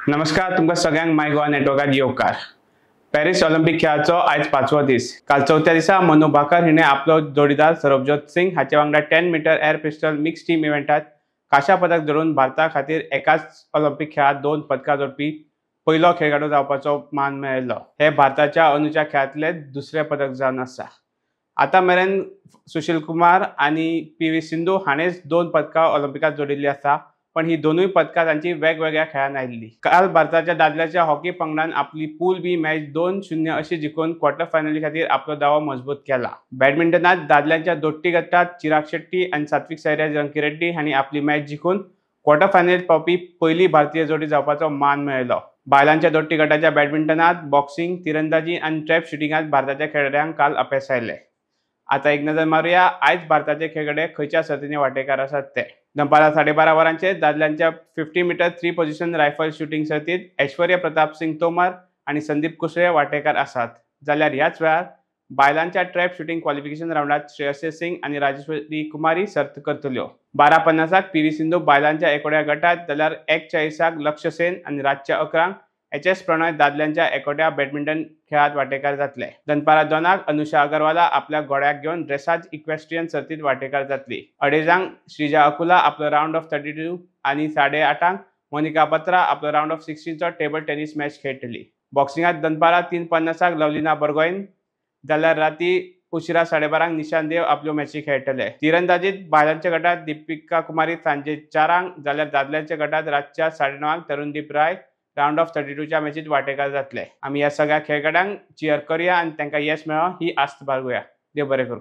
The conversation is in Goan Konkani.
नमस्कार, तुमकां सगळ्यांक माय गोवा नेटवर्कात येवकार. पॅरीस ऑलिम्पिक खेळाचो आयज पांचवो दीस. काल चवथ्या दिसा मनू भाकर हिणें आपलो जोडीदार सरबजोत सिंग हाचे वांगडा 10 metre air pistol mix team इव्हेंटात कांश्या पदक जोडून भारता खातीर एकाच ऑलिम्पिक खेळात 2 पदकां जोडपी पयलो खेळगडो जावपाचो मान मेळयलो. हे भारताच्या अंदूच्या खेळांतले दुसरें पदक जावन आसा. आतां मेरेन सुशील कुमार आनी पी व्ही सिंधू हाणेंच 2 पदकां ऑलिम्पिकात जोडिल्लीं आसा, पण ही दोनूय पदकां तांची वेगवेगळ्या खेळान आयिल्ली. काल भारताच्या दादल्याच्या हॉकी पंगडान आपली पूल बी मॅच 2-0 अशी जिखून क्वॉर्टर फायनली खातीर आपलो दावो मजबूत केला. बॅडमिंटनात दादल्यांच्या दोट्टी गटात चिराग शेट्टी आनी सात्विक साईराज रंकीरेड्डी हांणी आपली मॅच जिखून क्वॉर्टर फायनलीत पावपी पयली भारतीय जोडी जावपाचो मान मेळयलो. बायलांच्या दोट्टी गटाच्या बॅडमिंटनात बॉक्सिंग, तिरंदाजी आनी ट्रॅप शुटिंगात भारताच्या खेळगड्यांक काल अपेस आयलें. आता एक नजर मारुया आयज भारताचे खेळगडे खंयच्या सर्तींनी वांटेकार आसात ते. दनपारां 12:30 वरांचेर दादल्यांच्या 50 मिटर 3 पोझिशन रायफल शुटींग सर्तीत ऐश्वर्या प्रताप सिंग तोमर आनी संदीप कुसळे वांटेकार आसात. जाल्यार ह्याच वेळार बायलांच्या ट्रॅप शुटींग क्वॉलिफिकेशन रावंडात श्रेयसी सिंग आनी राजेश्वरी कुमारी सर्त करतल्यो. 12:50 पी व्ही सिंधू बायलांच्या एकोड्या गटात, जाल्यार 1:40 लक्ष्य सेन आनी रातच्या 11 एच एस प्रणॉय दादल्यांच्या एकोट्या बॅडमिंटन खेळात वांटेकार जातले. दनपारां 2 अनुषा अगरवाला आपल्या घोड्याक घेवन ड्रेसाज इक्वेस्ट्रियन सर्तीत वांटेकार जातली. 2:30 श्रीजा अकुला आपलो रावंड ऑफ 32 आनी 8:30 मोनिका बत्रा आपलो रावंड ऑफ 16चो टेबल टेनिस मॅच खेळटली. बॉक्सिंगात दनपारां 3:50 लवलिना बर्गोइन, जाल्यार राती उशिरा 12:30 निशांत देव आपल्यो मॅची खेळटले. तिरंदाजीत बायलांच्या गटात दीपिका कुमारी सांजे 4, जाल्यार दादल्यांच्या गटात रातच्या 9:30 तरुणदीप राय रावंड ऑफ 32च्या मॅचीत वांटेकार जातले. आमी ह्या सगळ्या खेळगड्यांक चियर करूया आनी तांकां येस मेळो ही आस्त बाळगुया. देव बरें करूं.